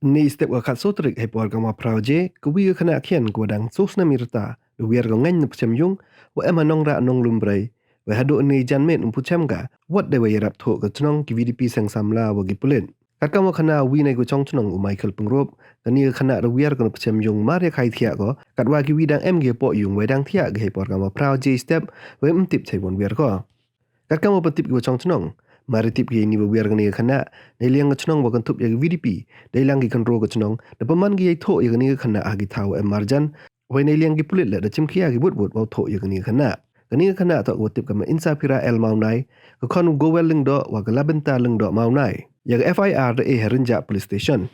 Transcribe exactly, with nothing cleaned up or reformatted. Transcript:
Ni step ka khatsoo tarik heipor ka maphra waje, ka wi ka khynnah khian ka wa dang soo snem i rta da wiar ka ngaiñ na pchem yung wa em ha Nongrah Nonglumbrei. Wei hadooh ni janmiet ym pu chem ka wat dei wa yarap thoh ka chnong, ki VDP seng samla wa ki pulit. Katkam wa khana wi nei ka chong chnong u Michael Pyngrope, kani ka khynnah da wiar ka na pchem yung mar ya khai thiah ko, katwa ki wi dang em ki hapoh yung wei dang thiah ki heipor ka maphra waje step, wei ym tip chei won wiar ko. Katkam wa pyntip ki wa chong chnong, mar i tip ki ni wa wiar kani ka khynnah, nei liang ka chnong wa kynthup ya ki VDP, dei lang ki khynroo ka chnong da pynman ki yei thoh ya kani ka khynnah ha ki thaw em marjan. Wei nei liang ki pulit le da chimkhia ki wut wut wa thoh ya kani ka khynnah. Kani ka khynnah toh ka wa tip ka ma Insapira L Mawnai, ka khon u Gowel Lyngdoh wa ka Labinta Lyngdoh Mawnai. Ya ka FIR da e ha Rynjah Police Station.